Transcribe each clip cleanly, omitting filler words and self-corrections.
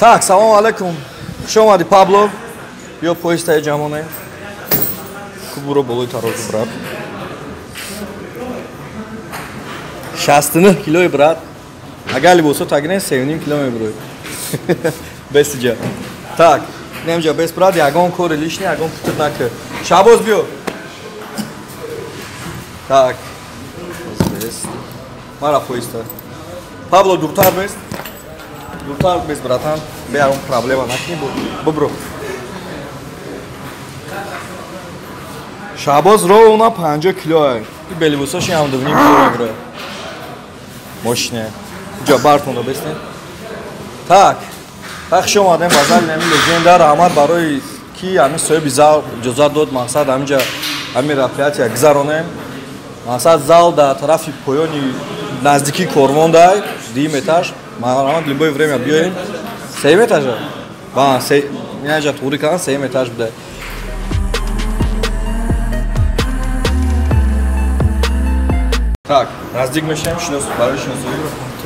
Так, салом алейкум. Хуш омадӣ, Пабло. Биё поистаи ҷамоне. Кубуро болои тарозу, брат. 69 килои, брат. Агар либосо тагине 3.5 кило мебурӯй. Бесиҷа. Так, немҷа бес, брат, ягон кори лишний, ягон путут накар. Шабоз биё. Так. Бес. Мара поиста. Пабло дуртар бест. Дуртар бес, братан. Бе ягон проблема накунӣ, бубро. Шабоз ровно 50 кило. И белибусоши ҳам 2.5 кило мебура. Мошине. Ҷо бартонда бесне. Так. Хуш омадем ба зали ҳамин легенда. Раҳмат барои ки ҳамин соҳиби зал иҷозат дод мақсад ҳаминҷа ҳамин мероприятия гузаронем. Мақсад зал дар тарафи поёни наздикии корвон дай, дуюм этаж. Марҳамат, любое время биёем. Сеюм этажа? Ба, инаҷа туғри кардан сеюм этаж буда. Так, наздик мешавем, шинос барои шиносоӣ.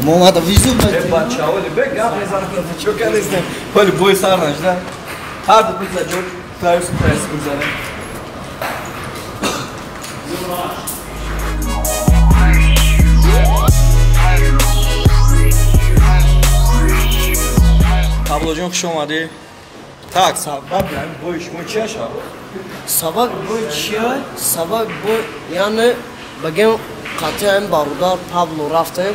Мо омада визу бачаҳо бе гап мезанам, чо кардестем? Ҳоли бой сар нашда. Ҳар ду биза ҷо тайс тайс бизанем. Пабло ҷон, хуш омадӣ. Так, сабаби ҳамин бои шумо чия, Шабоз? Сабаби бой чия? Сабаби бой, яъне багем қатъи ҳамин бародар Пабло рафтем,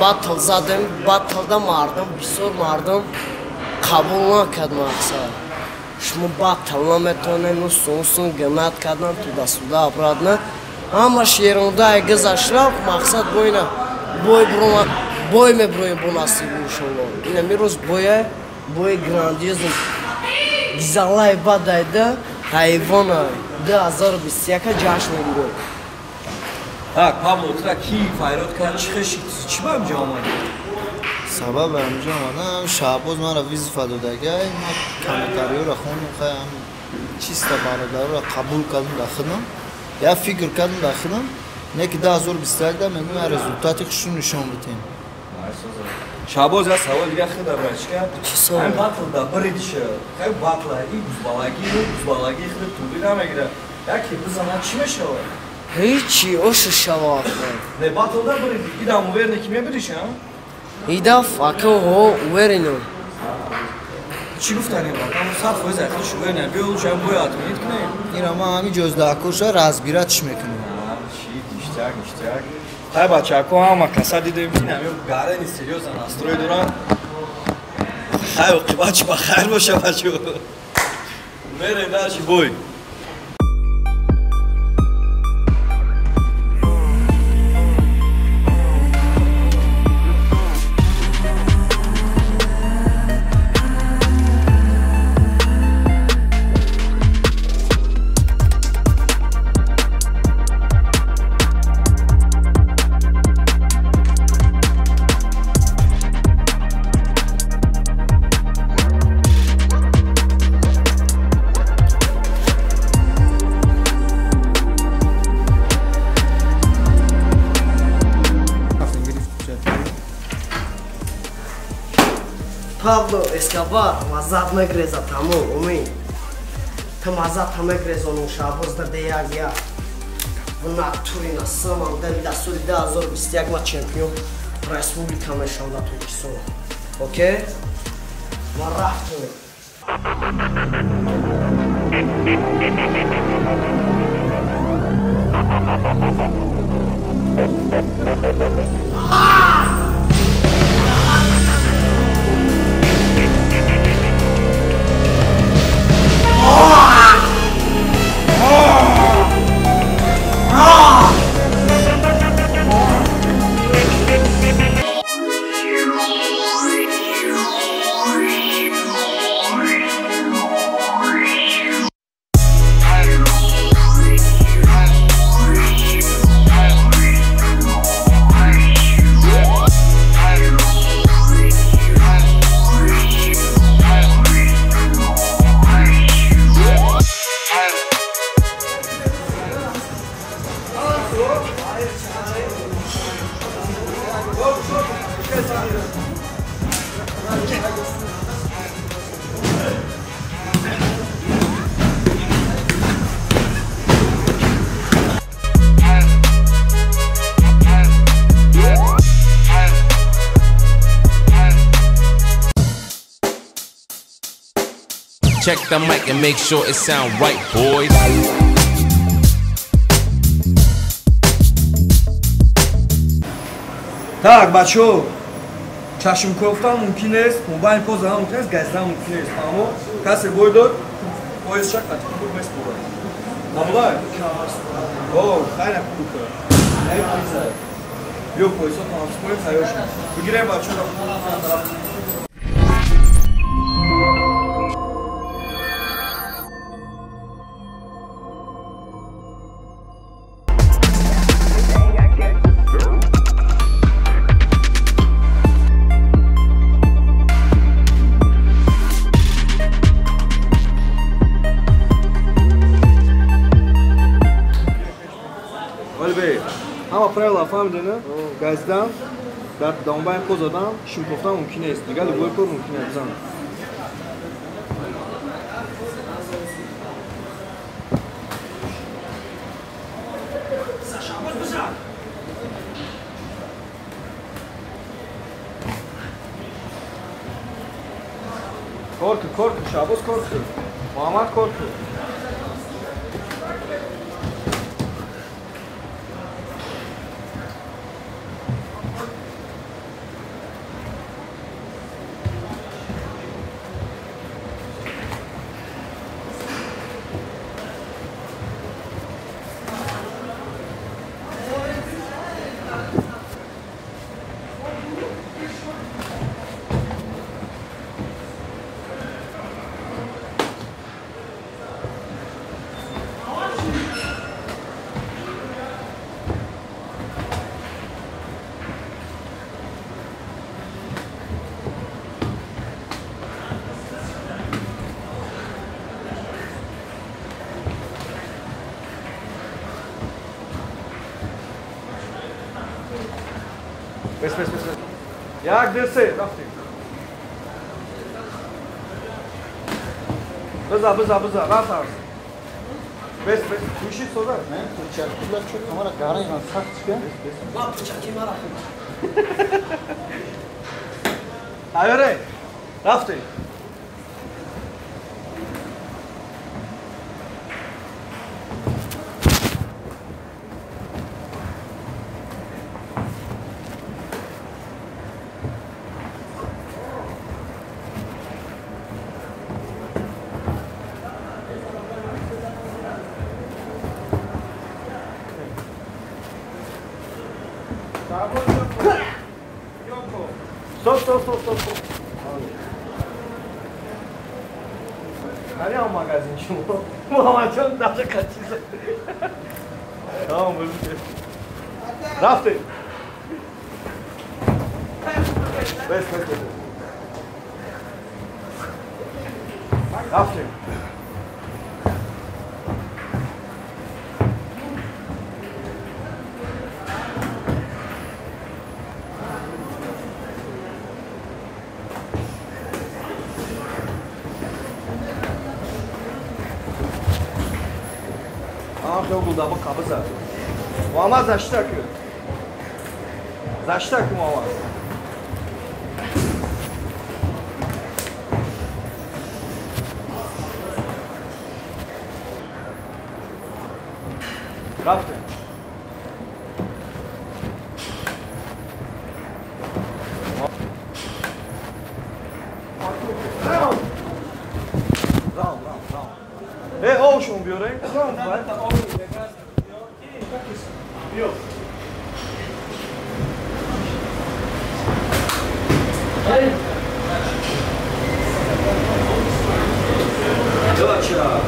батл задем, батлда мардум, бисёр мардум қабул накард мақсад. Шумо батл наметавонед, усун гнат кардан, туда-сюда, обратно. Ҳамаш ерунда гузашт рафт, мақсад бойна бой брума бой меброем бо насиб иншолло. Ина мирӯз боя, бои грандиозн. Гизалай бадайда, ҳайвона 2021 ҷашн мегирем. Так, Пабло, тура ки файрод кард, чӣ хеши, чӣ ба инҷо омадӣ? Сабаби инҷо омадам, Шаҳбоз маро визифа додагай, ман комментариёро хондам, хай ҳам чиста бародарро қабул кардам дар худам, як фикр кардам дар худам, не ки 2021 да мегӯям як результати хушро нишон бидем. Шаҳбоз, як савол дига худа, брачка. Ҳамин батл да биридиша, хай батла и гузбалагӣ, гузбалагӣ худ тури намегирад. Яке бизанад чӣ мешавад? Ҳичи, ошу шавад. Не, батл да бириди, идам уверен ки мебириш, а? Идаф, ака, ҳо, уверенам. Чӣ гуфтанӣ, брат? Ҳамун 100% ахирш уверен, биё лучше ҳам бояд отменить кунем. Ира ман ҳамин ҷоиздаҳкоша разбиратш мекунем. Чӣ, ништяк, ништяк. Хай бачаҳако ҳама каса дидем ки ҳамин гарени серьёзно настрой доранд. Хай оқибат чӣ ба хайр боша, бачо. Мерем дальше бой. Пабло Эскобар маззат мегреза тамом, умед. Ту маззата мегрезонум, Шаҳбоз даде як як. В натуре на самом деле дар соли 2021 ман чемпион республика мешавам дар Тоҷикистон. Окей? Ман рафтам. Check the mic and make sure it sound right, boys. Так, бачаҳо, чашмкофтан мумкин нест, мобайн по задан мумкин нест, газидан мумкин нест. Аммо касе бой дод, поясша қатъи пул меспорад. Набулай? О, хайна круто. Эй, призай. Биё поясо там спорим, хаёшем. Бигирем бачаҳо тараф. Ҳама правила фаҳмида, на? Газидан, дар дамбайн по задан, шимкофтан мумкин нест. Дигар любой кор мумкин аст. Бизан. Кор кун, кор кун, Шаҳбоз кор кун. Муҳаммад кор кун. Бес, бес, бес, бес. Як, ду, се, рафтем. Биза, биза, биза, рафтам. Бес, бес, кӯшид соза. Не, перчаткила чо камара гарайган сахт чика. Ма перчатки мара. Тайёре, рафтем. Стоп, стоп, стоп, стоп, стоп. Қариам магазин шумо. Муҳаммадҷон даже қачиза. Тамом, бизки. Рафтем. Бес, бес, бес. Рафтем. Хел гулдаба қабыза. Муҳаммад защита кун. Защита кун, Муҳаммад. Рафтем. Раунд. Раунд, раунд, раунд. Э, овшон биёрем. Раунд, биё. Бача,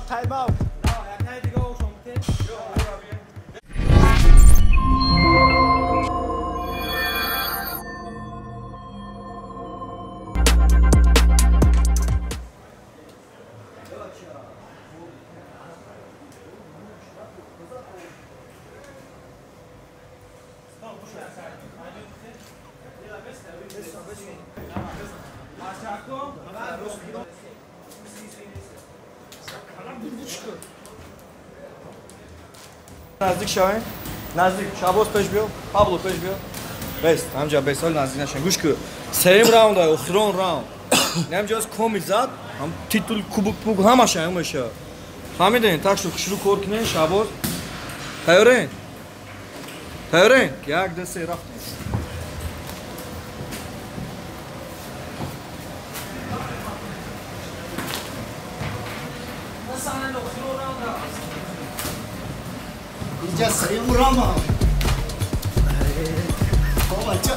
Тайм аут. Наздик шавем, наздик, Шабоз пеш биё, Пабло пеш биё. Бест, ҳамҷа бест, ҳол наздик нашавем. Гӯш кун. Сеюм раунд, охирон раунд. Ҳамҷа аз комил зад, ҳам титул, кубок, пук ҳамаша ҳамаша. Фаҳмидем, так шуд, хушрӯ кор кунем, Шабоз. Тайёрен? Тайёрен? 1 2 3 рафтем. Инҷа сеюм раунд. Бобача.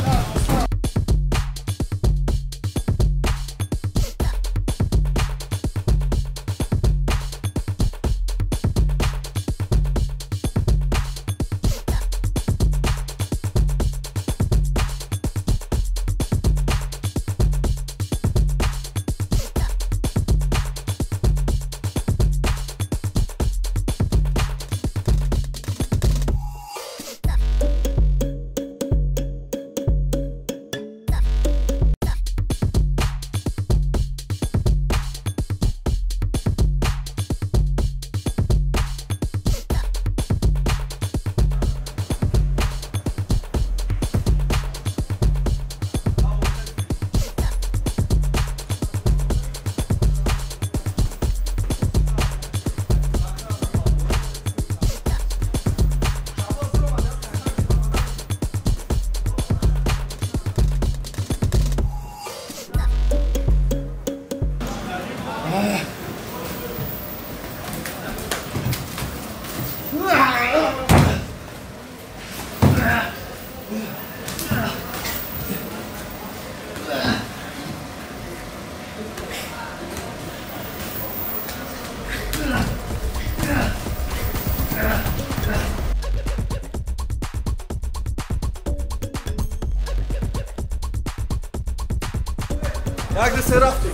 Як 2 3 рафтем.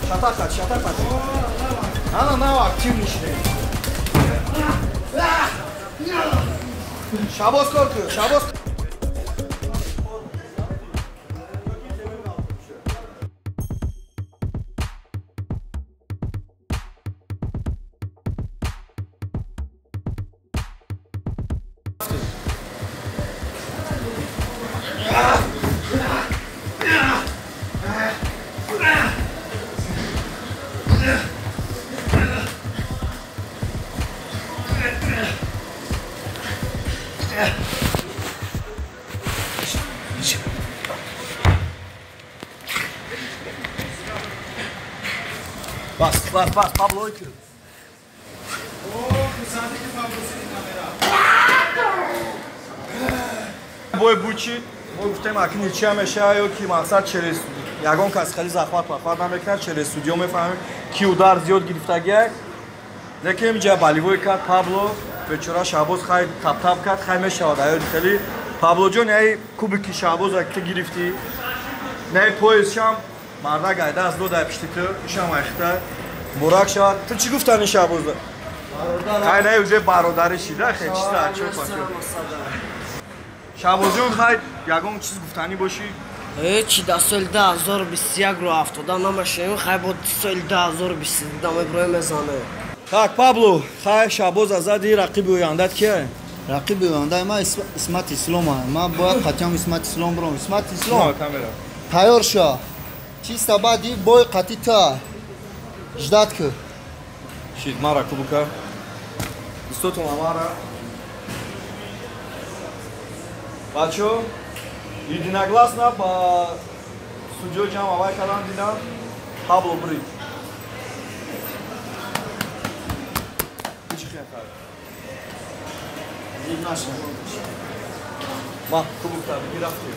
Шатақат, шатақат. Ана нав актив нишинем. Шабоз кор кун, Шабоз. Бас, бас, бас, Пабло ки. Бой бучи, мо гуфтем акни ничья мешава ё ки мақсад через ягон кас хеле захват пахват намекунад, через судьё мефаҳмем ки удар зиёд гирифтагиак. Лекин инҷа болевой кард Пабло, бечора Шабоз хай тап-тап кард, хай мешавад аёди хеле. Паблоҷон, ай кубики Шабоз ки гирифтӣ, най поясшам мардак ай даст дод ай пишти ту, ишам айхта. Мурак шавад. Ту чӣ гуфтани Шабоз? Хай най уже бародарӣ шида, хай чиста чо пачо. Шабозҷон, хай ягон чиз гуфтанӣ бошӣ? Ҳечи, дар соли 2021 ро афтода намешавем, хай бо соли 2022 меброем мезанем. Так, Пабло, хай Шабоз азади рақиби ояндат кия? Рақиби ояндаи ман Исмат Ислом. Ман бояд қатъиан Исмат Ислом биром. Исмат Ислом. Тайёр ша. Чиста баъди бой қатъи та. Ждать ку. Шид мара кубука. Дустотон амара. Бачо, единогласно ба судьё ҷамъ авай кардан дидам. Пабло брид. Чӣ хел кард? Ма кубукта бигир рафтем.